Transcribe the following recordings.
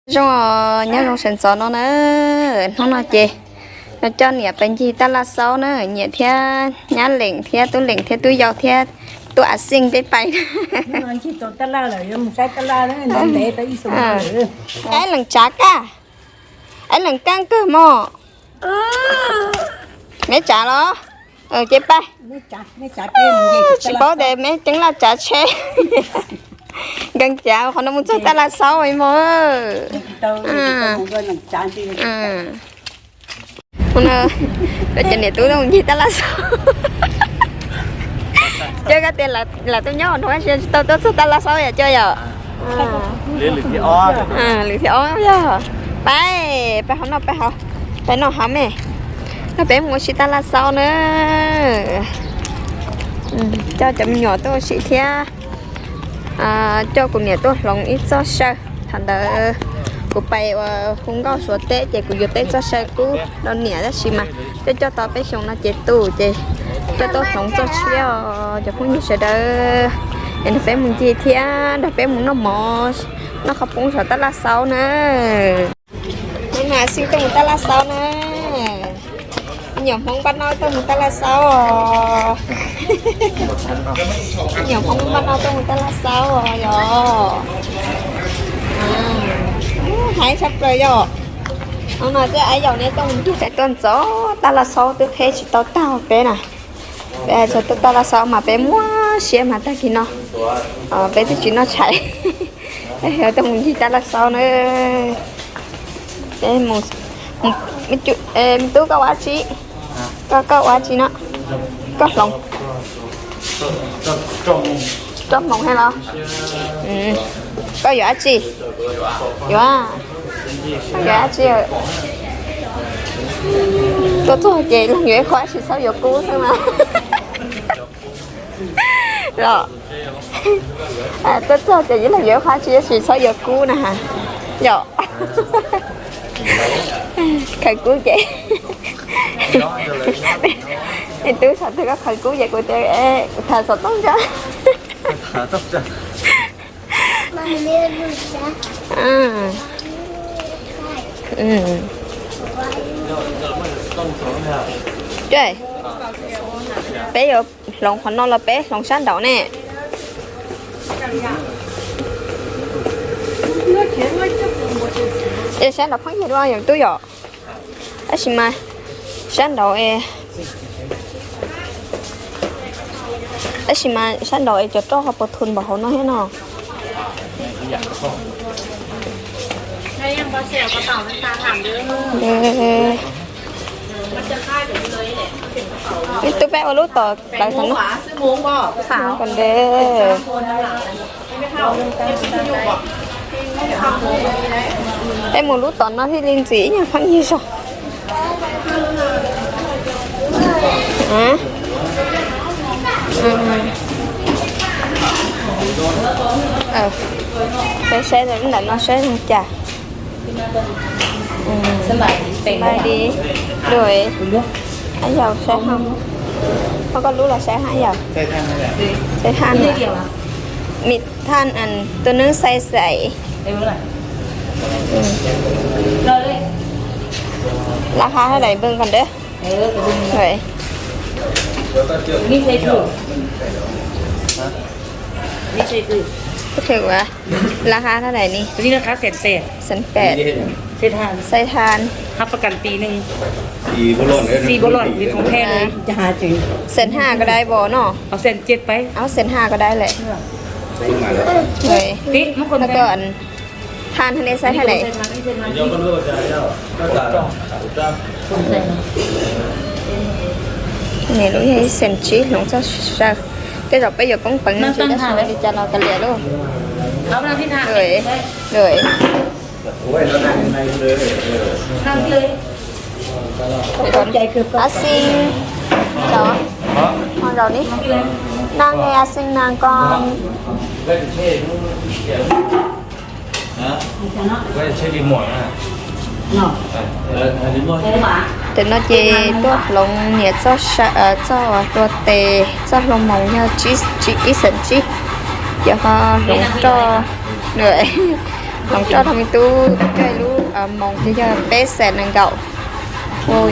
Zoo, nyob zoo sawv ntxov no na, hnub no ces no coj niam pais ncig taj laj xaub na, niam thiab nyab leem thiab tub leem thiab tub yau thiab tub a xeej peb pais. Ib leem tsav kaj, ib leem kaj kawg mog. Meb tsav los? Ces pais. Tsis paub tias meb ceeb laj tsav tsheb. Nkees tsav qhov no mus txog taj laj xaub mog. Hnub no peb cov niam tub tuaj mus ncig taj laj xaub. Cov koj tias lam tuaj nyob hauv nroog tsis tau tuaj txog taj laj xaub yom cov yom. Lwm thib ob yog pais, pais hauv no, pais hauv, pais noj hav me. No peb mus ua si taj laj xaub na. Coj cov me nyuam tuaj ua si thiab coj kuv niam tuaj hloov ib txoj saw. Thaum ntawd kuv pais ua hu nkauj suav teb ces kuv yuav teb txoj saw kub rau niam tab sis mas coj coj tau peb xyoos no ces tu ces coj tuaj hloov txoj tshiab os cov phooj ywg sawv daws. Es nrog peb mus ncig thiab nrog peb mus noj mov, noj qhov poob saum taj laj xaub na. Hnub no Xeeb tuaj mus taj laj xaub na. Me nyuam Hmoob Npaj Noj tuaj mus taj laj xaub os. Me nyuam Hmoob Npaj Noj tuaj mus taj laj xaub os yog. Haib tshaj plaws yog. Hnub no tej ib yaum nej tuaj mus ncig, tuaj ntxov taj laj xaub twb qheb tsis tau tag peb na. Peb hais txog tuaj taj laj xaub mas peb muab siab mas tag kis no peb twb tsis noj tshais. Peb tuaj mus ncig taj laj xaub na. Me tub koj ua dab tsi? Koj, koj ua dab tsi no? Koj hloov roj hmoov thiab los? Koj yuav dab tsi? Yuav, koj yuav dab tsi? Tuaj txog ces leej yuav ib qho dab tsi txhob yuav kub xwb mas. Los, tuaj txog ces leej yuav ib qho dab tsi tab sis txhob yuav kub na has. Yom. Khaws kub ces me tub xav tias koj khaws kub ces kuv tias kuv tham xov tooj ntag. Peb yuav hloov qhov no los peb hloov sab nraud ne? Es sab nraud phooj ywg dua yom tub yom. Tab sis mas sab nraud, tab sis mas sab nraud es cov roj ho puas thum npaum hauv no thiab no. Ib tug peb ua lub tom plawv tom no. Kom ntev. Peb mus lub tom no thiaj li ntxim ib nyuag phooj ywg zog. Peb saib lub ntawm no saib zoo cas. Xaib li, lub, ab yau saib haj, koj lub los saib haj yam, saib haj, mi thaj tus neeg xais xais. Laj haj haj daim npwg qhov ntawd. Laj haj haj daim ni, xees pem, xais than, xees haj ko dai vos no, xees haj ko dai lawm. Than haj ne xais haj ne. Nws lub yog ib xees tsib hloov txoj saw. Tej zaum peb yuav koob peev no tsis tab sis li cas los kav liam lauj. Ab xi, zaum, zaum ni, nag a xi nag ko. Tam no ces tuaj hloov niam txoj, txoj hlua tes, txoj hlua moos yog ib xees tsib, ces ho hloov roj, Hloov roj rau me tub Coj lub moos ces yog peb xees nees nkaum.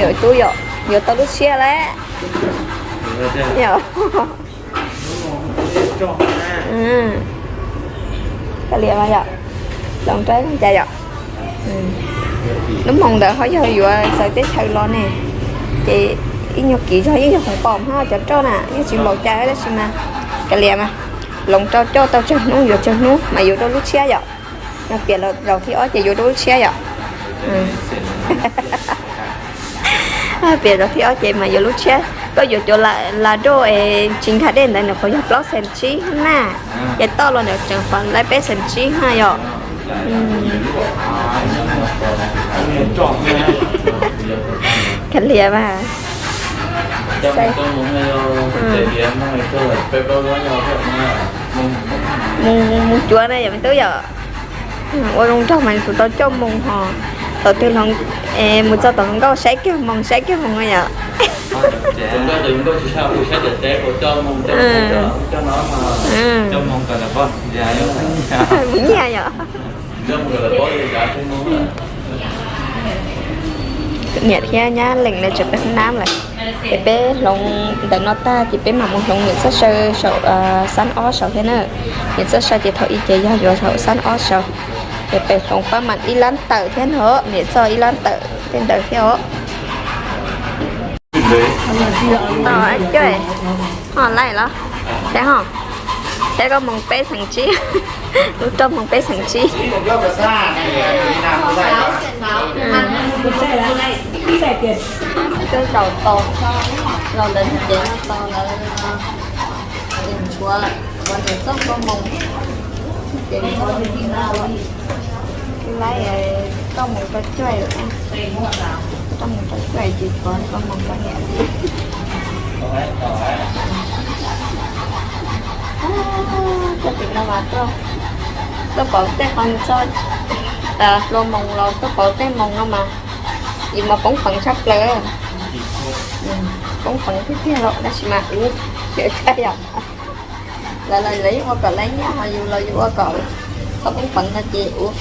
Yog tub yom, yuav tau lub tshiab lawm. Yom. Koj liam mas yom, hloov rau cas yom. Lub moos ntawd ho yog yuav txawv teb chaws los ne, ces ib nyuag kiv zog yeej yog khoom pom hab cov roj na, yeej tsis npaum cas tab sis mas koj liam mas, hloov rau coj tau tsawg hnub yuav tsawg hnub mas yuav tau lub tshiab yom. Yog piam zaum thib ob ces yuav tau lub tshiab yom. Piam zaum thib ob ces mas yuav lub tshiab. Koj yuav cov las roj es tsis nkag dej ntawd nws qhuav yog plaub xees tsib na, ces toj los nws tseem qhuav lawm peb xees tsib na yom. Koj liam mas. Mus, mus cuav na yom me tub yom. Ua zoo nraug mas kuv tau coj moo ho. Thaum twg los mus txog tom hluas nkauj saib kiag moo, saib kiag moo no yom. Mus nyiag yom. Niam thiab nyab leem lawv tseem pem hoob nab lawm. Ces peb hloov ntawm no tag ces peb mam mus hloov niam txoj saw saum xab ob saud thiab na. Niam txoj saw ces thaum ub ces yog yuav saum xab ob saud. Ces peb hloov pab mam ib lab tawm thiab no, niam txoj ib lab tawm tej ntawd thiab os. Coj, ho laij los, saib ho, saib koj moos peb xees tsib, lub roj moos peb xees tsib. Coj zaum tos, los ntawd ces no tos lawv, ces tshuav, tshuav niam txoj koj moos, ces laij koj moos rau cuaj, koj moos rau cuaj ces tshuav koj moos rau niam. Cov tim no mas tuaj pauv tej qhov, hlua moos los tuaj pauv tej moos no mas, yus mas poob peev tshaj plaws. Poob peev tiag tiag los tab sis mas ub, yog lawv los lawv yeej ua kom lawv nyiaj ho yus los yus ua kom txhob poob peev no ces ub.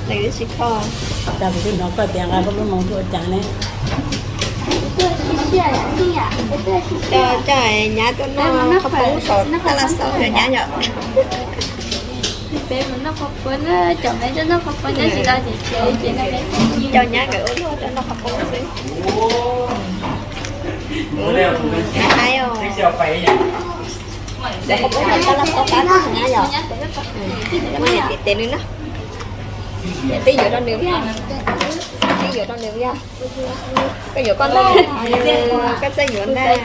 Nws tsis kho. Cas kuv twb hnov koj tias nqa koj lub moos tuaj ua cas ne? Coj, coj nyab tuaj noj qhov poob saum tab laj xauv rau nyab yom. Coj nyab nkawd ua luaj rau noj qhov poob xwb. Haib os. Noj qhov poob saum tab laj xauv qab nyab yom. Muab niam tij tev nws na. Niam tij yuav rau nws thiab. Niam tij yuav rau nws thiab. Koj yuav koj na, koj txawj yuav ntag.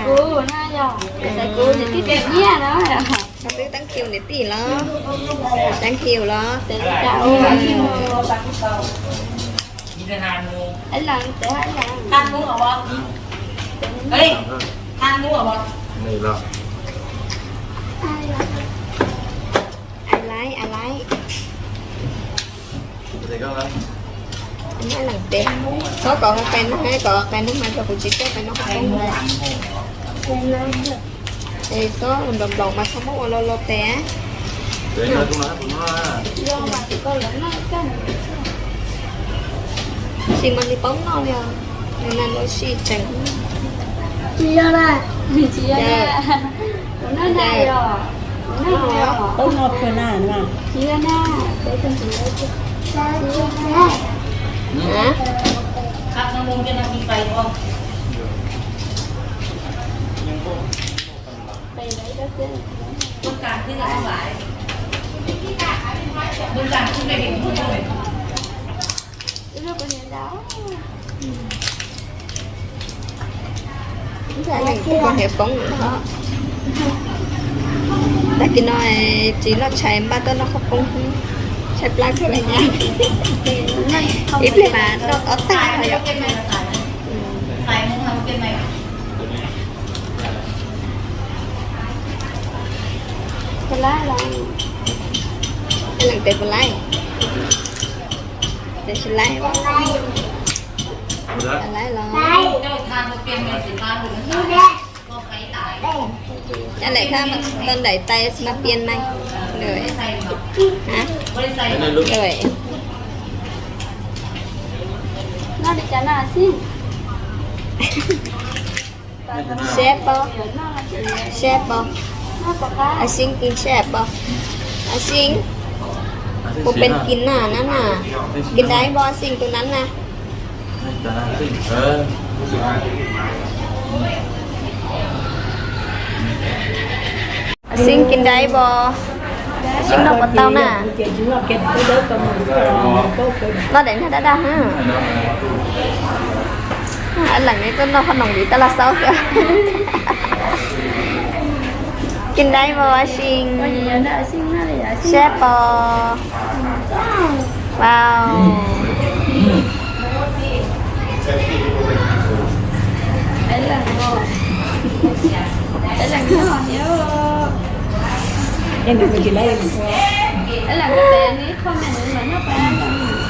Koj twb thank you niam tij los, thank you los. Ai laib, ai laib. Leej twg txhob kom qe neeg, kom qe neeg mas yog kuv tsis tuaj qe neeg qe neeg. Es txhob nploos nploos mas txhob muab ua lo lo tes. Tsis mas nws paub noj li os, nws na nws ua si tseem. Tsis yog na, tsis yog na, kuv noj na yog, kuv noj na yog, paub noj kawg na. Tsis yog na, tsis yog na. Leej twg noj qhov poob no. Tag kis no tsis noj tshais npaj tuaj noj qhov poob, tshaib plab kawg li nyab. Ib pliag mas noj tob tag yom. Puas laib los? Leej tes puas laib? Tes tsis laib. Lawv los. Cov lawv tha tau daim tais mas pian mas. Hab, seb pob, seb pob, a xib kis seb pob, a xib, kuv peb kis na na na, kis dais pob a xib tus na na. A xib kis dais pob, a xib noj puas tau na. Noj daim niag daj daj. Leej tuaj noj qhov noom li tab laj xaub xwb. Kis dais pob a xib, seb pob. Wow.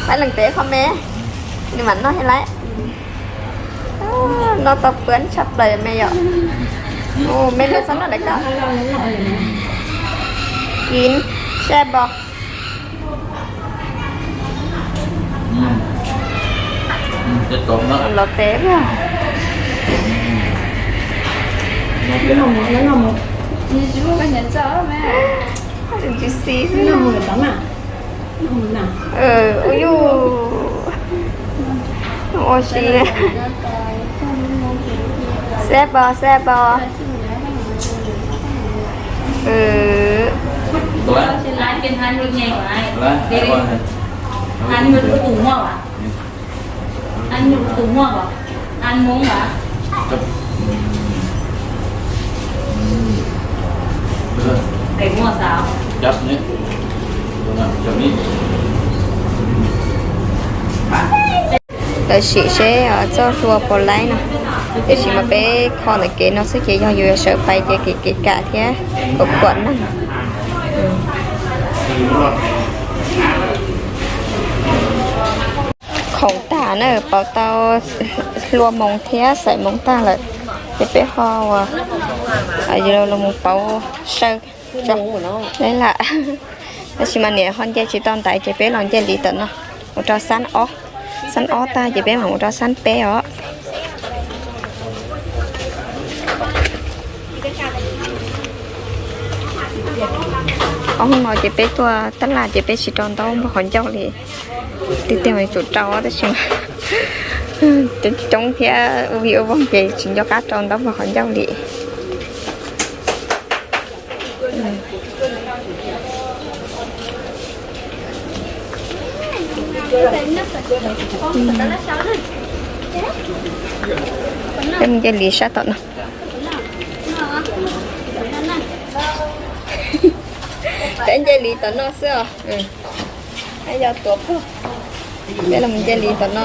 Pab leej twg comment, nws mam noj thiab lauj. Noj tau pab tshaj plaws me yom. Me lug xav noj daim koj. Kis, seb pob. Los tes. Juicy xwb. Ua yus, ua si. Seb pob, seb pob. Lawv sim seb txoj hlua puas laib no, tiam sis mas peb kho ntawm kev no xwb ces yog yus sawv pais ces kev kev kam thiab kuam kuam neeg. Khoom tag na, pauv tau hlua moos thiab xaim moos tag lawm, ces peb ho ua, yuav los mus pauv saw tso. Lam, tab sis mas niam ho nce tsis tau ntaiv ces peb los nce li tom no, mus rau xab ob, xab ob tag ces peb mam mus rau xab peb os. Ob hnub no ces peb tuaj tab laj ces peb tsis rau ntaub npog qhov ncauj li. Tiag tiag mas tsum rau tab sis mas coob coob thiab ua vig ua voog ces tsis nco qab rau ntaub npog qhov ncauj li. Peb mus nce li sab tom no. Peb nce li tom no xwb os. Peb yog tuav pog. Peb los nce li tom no.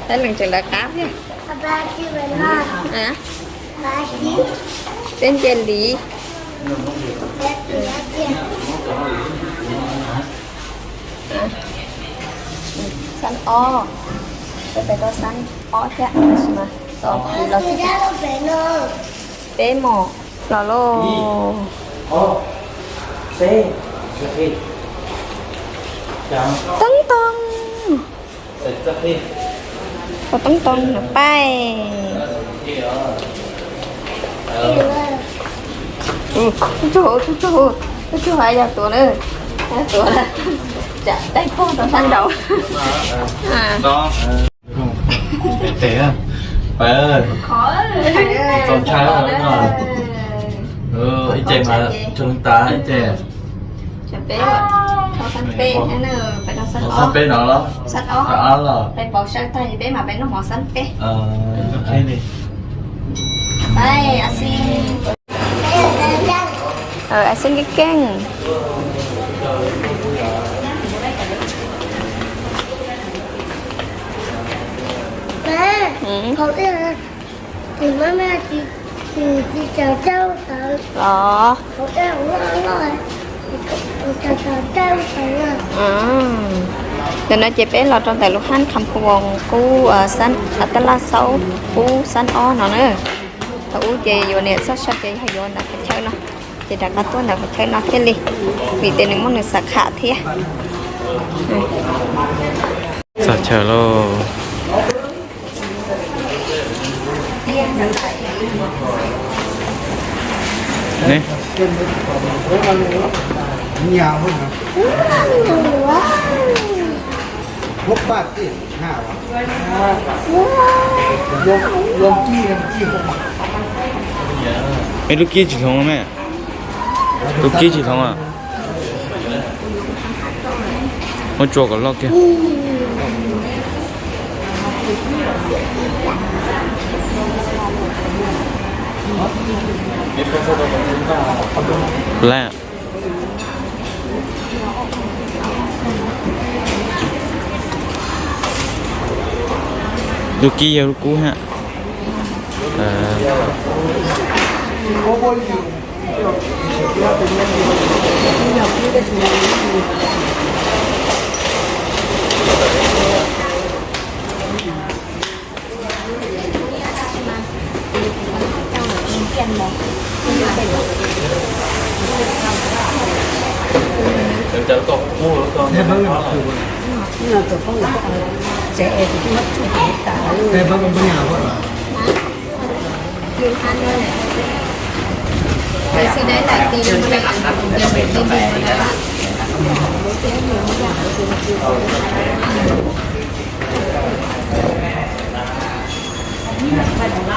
Peb lees tseem lawv qab thiab. Peb nce li. Xab ob, peb pais rau xab ob thiab tab sis mas txog li los txog peb mos los lauj. Toob toob, toob toob no pais. Tub tug, tub tug, tub tug, yog tuav na, tuav na, tsam dai pog tau sab nraud. Ib ce mas tso tas ib ce. Peb, xab peb no los, xab ob los, peb pauv saw tag ces peb mam peb noj mov xab peb. A xib keej keej. Los, Ntawm no ces peb los rau ntawm lub hab Kham Phu Voos qub, Tab Laj Xaub qub xab ob no na. Thaum ub ces yuav niam txog saib ces yog yuav ntawm qhov chaw no, ces rov qab tuaj ntawm qhov chaw no thiaj li, vim tias nws muaj nws xav kham thiab. Txog chaw lauj. Ne. Ej, lub kib tsis hloov me. Lub kib tsis hloov a. Muab tsua kom loj kiag. Lawm. Lub kib yog lub kub thiab.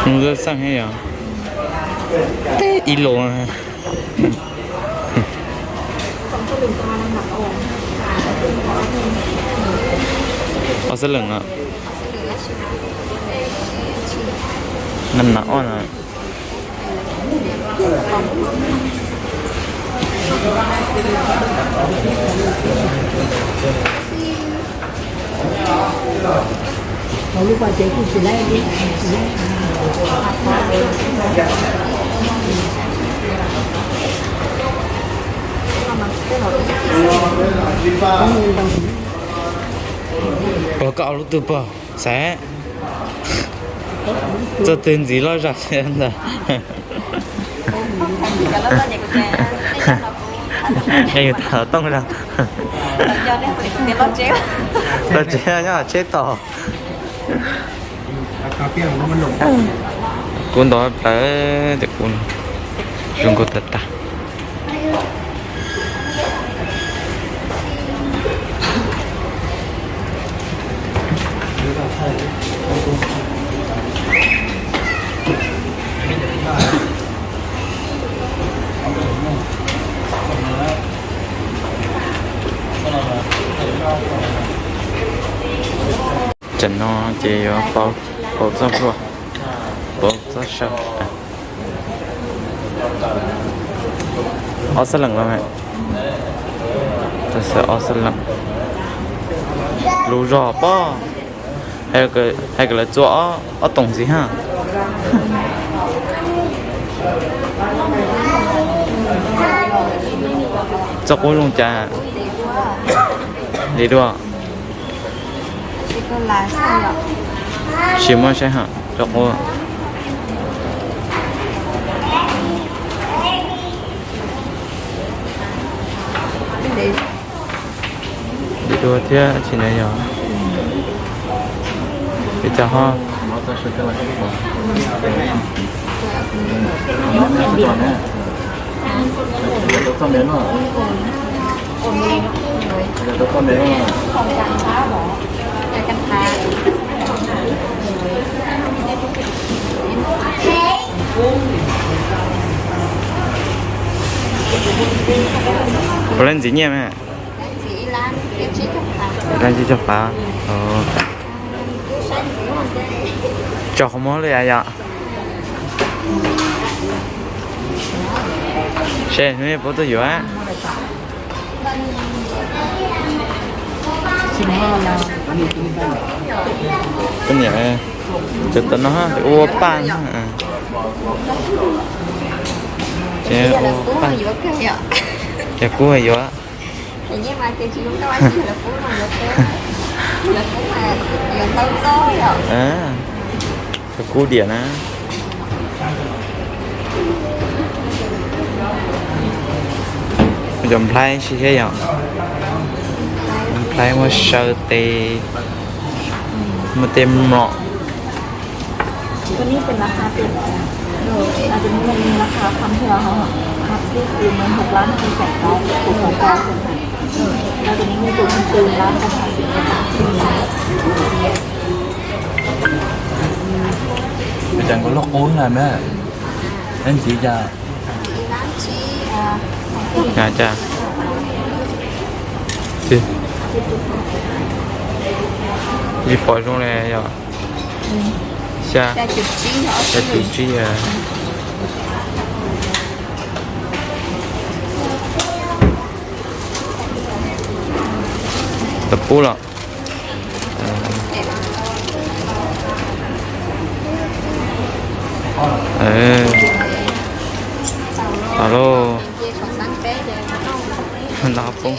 Nws xaj heev yom. Teb ib los. Ob xab lees os. Nam nam ob na. Ua koj ob lub twg pog xav? Txog twg ntxiv loj zog ntag. Yog yus tag tooj zog. Loj tsev nyob tsheb tos. Kub ntau plawv tias kub zoo nkauj tag tag. Tam no ces yuav pauv txoj hlua, pauv txoj saw. Ob xab lees los, xav ob xab lees. Lus zog pob, hais kom lawv txua ob toom ntxiv hab. Txoj qub zoo cas li dua? Sim muab saib hab txoj qub. Li dua thiab tsis na yog li cas ho. Puas leej ntxiv nyiaj me? Leej tsib caug phav. Tso qhov muag li yom. Seb hnub puab tuaj yuav. Koj niam, txawm tom no ua paj na. Ces ua paj. Cov kub yuav. Cov kub diam na. Cov nplhaib si thiab yom. Nplhaib muaj saw tes, muaj tej mlom. Cas nkauj loj qub na me. Ntxiv cas? Cas, tsis pom zoo li yom. Xya, xya cum tsib. Tau pub los? Tau lauj. No pub.